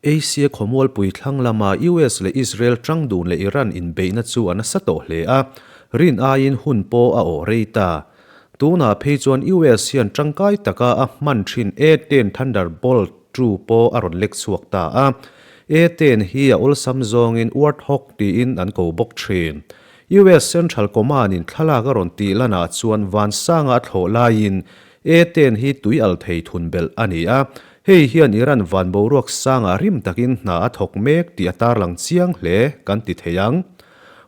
Asia khawmualpui thlang lama US leh Israel tang dun leh Iran inbeihna chu a nasa tawh hle a, rin aiin hun pawh a awh rei ta. Tunah phei chuan US hian tangkai taka a hman thin A-ten Thunderbolt ii pawh a rawn lek chhuak ta a. A-ten hi a awlsam zawngin Warthog tiin an ko bawk thin. US Central Command-in thlalak a rawn tih lanah chuan vansanga a thlawh laiin A-ten hi tui al thei thun belh a ni a, hei hian Iran van boruak sangah rim takin hna a thawk mek tih a tarlang chiang hle kan ti thei ang.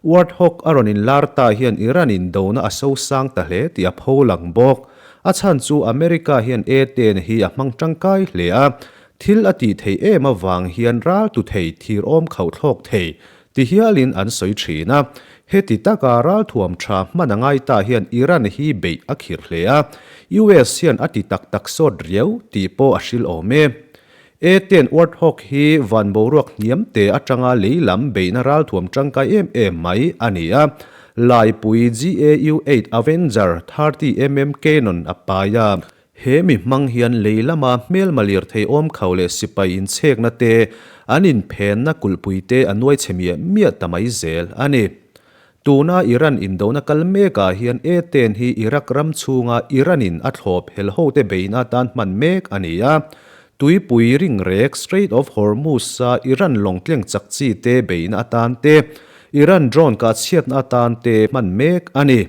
Warthog a rawn inlar ta hian Iran in dona a so sang ta hle tih a pho lang bawk. A chhan chu America hian A-ten hi a hmang tangkai hle a, thil a tih theih em avang hian ral tu thei thir awm khauh thlawk thei Ti hialin an sawi thin a, heti taka ralthuam tha hman a ngai ta hian Iran hi beih a khirh hle a, US hian a ti tak tak sawt riau tih pawh a hrilh awm e. A-ten Warthog hi van boruak hniam te atanga lei lam beihna ralthuam tangkai em em mai a ni a, laipui GAU-8 Avenger 30mm cannon a pai a, He mi hmang hian lei lama hmelma lirthei awm kho leh sipai inchhekna te, an inphenna kulhpui te a nuai chhe miah miah ta mai zel a ni. Tuna Iran indona kal mekah hian A-ten hi Iraq ram chhunga Iran-in a thlawp hel hote beihna atan hman mek a ni a. Tuipui ringrek Strait of Hormuz-a Iran lawngtleng chak chi te beihna atan te, Iran drone kah chhiatna atan te hman mek a ni.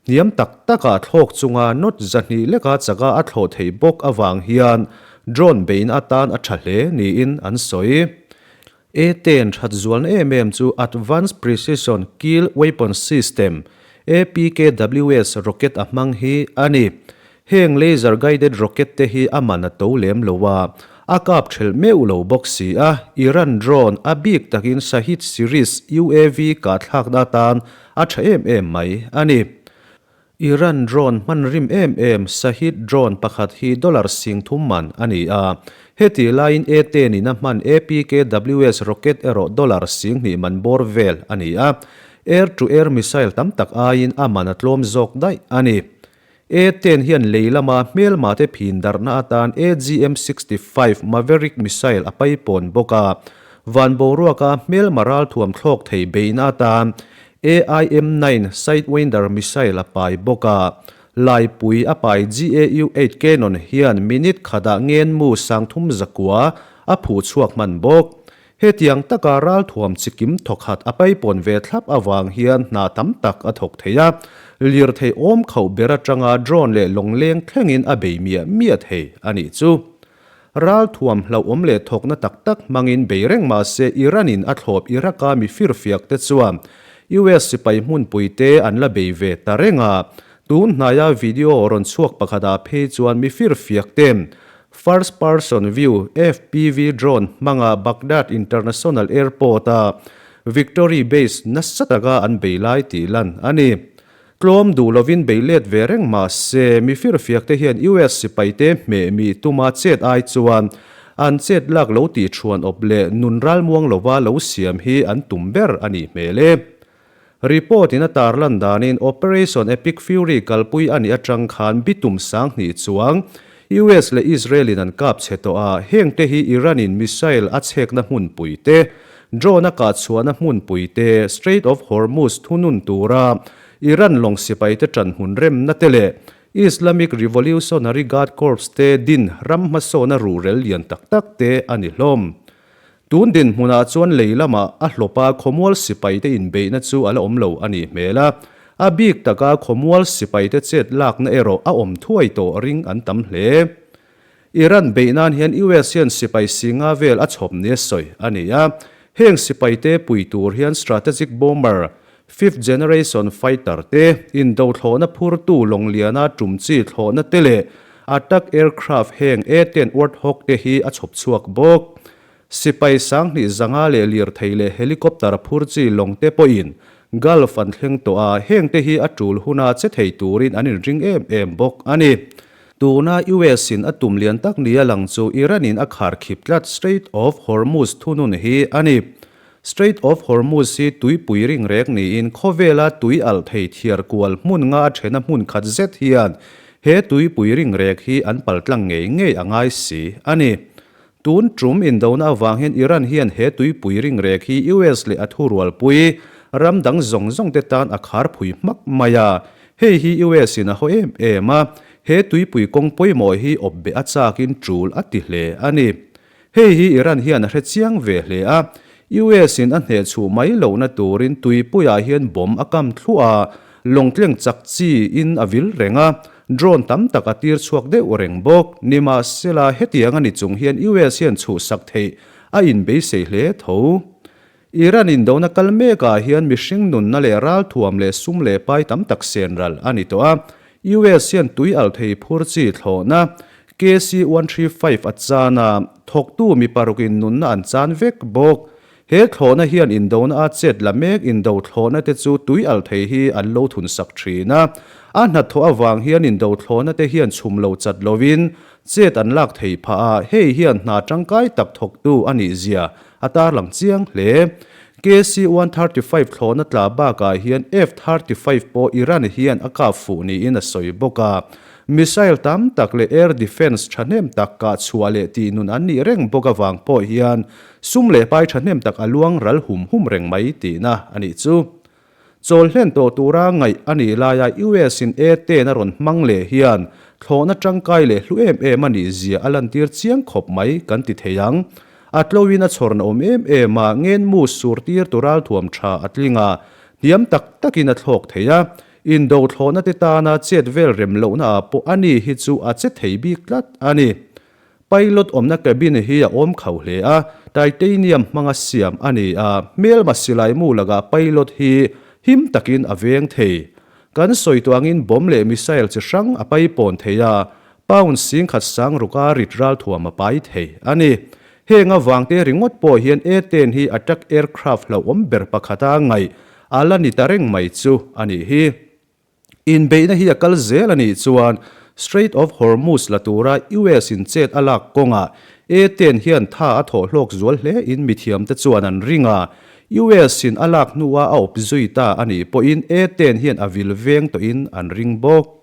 Hniam tak taka thlawk chunga nawt 200 leka chaka a thlawh theih bawk avang hian drone bein atan a tha hle niin an sawi. A-ten that zualna em em chu Advanced Precision Kill Weapon System, APKWS, rocket a hmang hi a ni. Heng laser guided rocket te hi a man a to lem lo a, a kap thelh meuh lo bawk si a, Iran drone a bik takin Shahid series UAV kahthlakna atan a tha em em mai a ni. Iran drone hman rim em em Shahid drone pakhat hi dollar 3000 man a ni a, hetih laiin A-ten in a hman APKWS rocket erawh dollar 2000 man bawr vel a ni a, air-to-air missile tam tak aiin a man a tlawm zawk daih a ni. A-ten hian lei lama hmelma te phin darhna atan AGM-65 Maverick missile a paipawn bawk a, van boruaka hmelma ralthuam thlawk thei beihna atan AIM-9 Sidewinder missile a pai bawk a. Laipui a pai GAU-8 Cannon hian minute khatah ngenmu 39 a phuh chhuak hman bawk. Hetiang taka ralthuam chikim thawkhat a paipawn ve thlap avang hian hna tam tak a thawk thei a, lirthei awm khauh ber atanga drone leh lawngleng thlengin a bei miah miah thei a nih chu. Ralthuam hlauhawm leh thawkna tak tak hmangin bei reng mah se Iran-in a thlawp Iraq-a mi firfiak te chuan US sipai hmunpui te an la bei ve ta reng a, tun hnaia video rawn chhuak pakhatah phei chuan mi firfiak ten First Person View, FPV, drone hmanga Baghdad International Airport-a Victory Base nasa taka an bei lai tih lan a ni. Tlawm duh lovin bei let ve reng mah se, mi firfiakte hian US sipaite hmeh mi tuma chet ai chuan an chet lak lo tih thuan awp leh nun ralmuang lova lo siam hi an tum ber a nih hmel e. Report in a tarlan danin Operation Epic Fury kalpui a nih atang khan bitum 2000 chuang US leh Israel in an kap chhe tawh a, heng te hi Iran in missile a chhekna hmunpui te, drone a kah chhuahna hmunpui te, Strait of Hormuz thunun tura Iran lawng sipai te tan hmun remna te leh Islamic Revolutionary Guard Corps te din ram hmasawna ruhrel lian tak tak te a ni hlawm. Tun dinhmunah chuan lei lamah a hlawpa khawmual sipaite inbeihna chu a la awm lo a nih hmel a, a bik taka khawmual sipaite chet lakna erawh a awm thuai tawh ring an tam hle. Iran beih nan hian US hian sipai singa vel a chhawp nia sawi a ni a, heng sipaite pui tur hian strategic bomber, fifth generation fighter te, indo thlawhna phurtu lawngliana tum chi thlawhna te leh attack aircraft heng A-ten Warthog te hi a chhawp chhuak bawk. Sipai 2500 leh lirthei leh helicopter phur chi lawng te pawhin Gulf an thleng tawh a, heng te hi a tul huna che thei turin an inring em em bawk a ni. Tuna US in a tum lian tak nia lang chu Iran in a kharkhip tlat Strait of Hormuz thunun hi a ni. Strait of Hormuz hi tuipui ringrek niin khawvela tui alh thei thiar kual hmun nga a thena hmun khat zet hian he tuipui ringrek hi an paltlang ngei ngei a ngai si a ni. Tun tum indona avang hian Iran hian he tuipui ringrek hi US leh a thurualpui ram dang zawng zawng te tan a khar phui hmak mai a. Hei hi US in a haw em em a, he tuipui kawng pawimawh hi awp beh a chakin tul a ti hle a ni. Hei hi Iran hian a hre chiang ve hle a, US in a hneh chhuh mai lohna turin tuipuiah hian bomb a kam thluah a, lawngtleng chak chi in a vil reng a, drone tam tak a tir chhuak deuh reng bawk. Nimahsela, hetiang a ni chung hian US hian chhuhsak theih a inbeisei hle tho. Iran indona kal mekah hian mihring nunna leh ralthuam leh sum leh pai tam tak sen ral a ni tawh a. US hian tui alh thei phur chi thlawhna KC-135 a chan a, thawktu mi parukin nunna an chan vek bawk. He thlawhna hian indona a chet la mek indo thlawhna te chu tui alh thei hi an lo thun sak thin a. A hnathawh avang hian indo thlawhna te hian chhum lo chat lovin chet an lak thei phah a, hei hian hna tangkai tak thawktu a nih zia A tarlang chiang hle. KC-135 thlawhna tla bakah hian F-35 pawh Iran hian a kap fuh niin a sawi bawk a. Missile tam tak leh air defence thahnem tak kah chhuah leh tih nun an nih reng bawk avang pawh hian sum leh pai thahnem tak a luang ral hum hum reng mai tihna a nih chu. Chawl hlen tawh tura ngaih a nih laia US in A-ten a rawn hmang leh hian thlawhna tangkai leh hlu em em a nih zia a lantir chiang khawp mai kan ti thei ang. A tloin a chhawrna awm em em a, ngenmu sur tir tu ralthuam tha a tling a, hniam tak takin a thlawk thei a, indo thlawhna te tana chet vel rem lohna ah pawh a ni hi chu a che thei bik tlat a ni. Pilot awmna cabin hi a awm khauh hle a, titanium hmanga siam a ni a, hmelma silai mu lakah pilot hi him takin a veng thei. Kan sawi tawh angin bomb leh missile chi hrang a paipawn thei a, pound singkhat sang ruka rit ralthuam a pai thei a ni. Heng avangte ringawt pawh hian A-10 hi attack aircraft hlauhawm ber pakhata ngaih a la ni ta reng mai chu a nih hi. Inbeihna hi a kal zel a nih chuan Strait of Hormuz la tura US in chet a lak kawngah A-10 hian tha a thawh hlawk zual hle in mithiamte chuan an ring a, US in a lak hnuah a awp zui ta a nih pawhin A-10 hian a vil veng tawhin an ring bawk.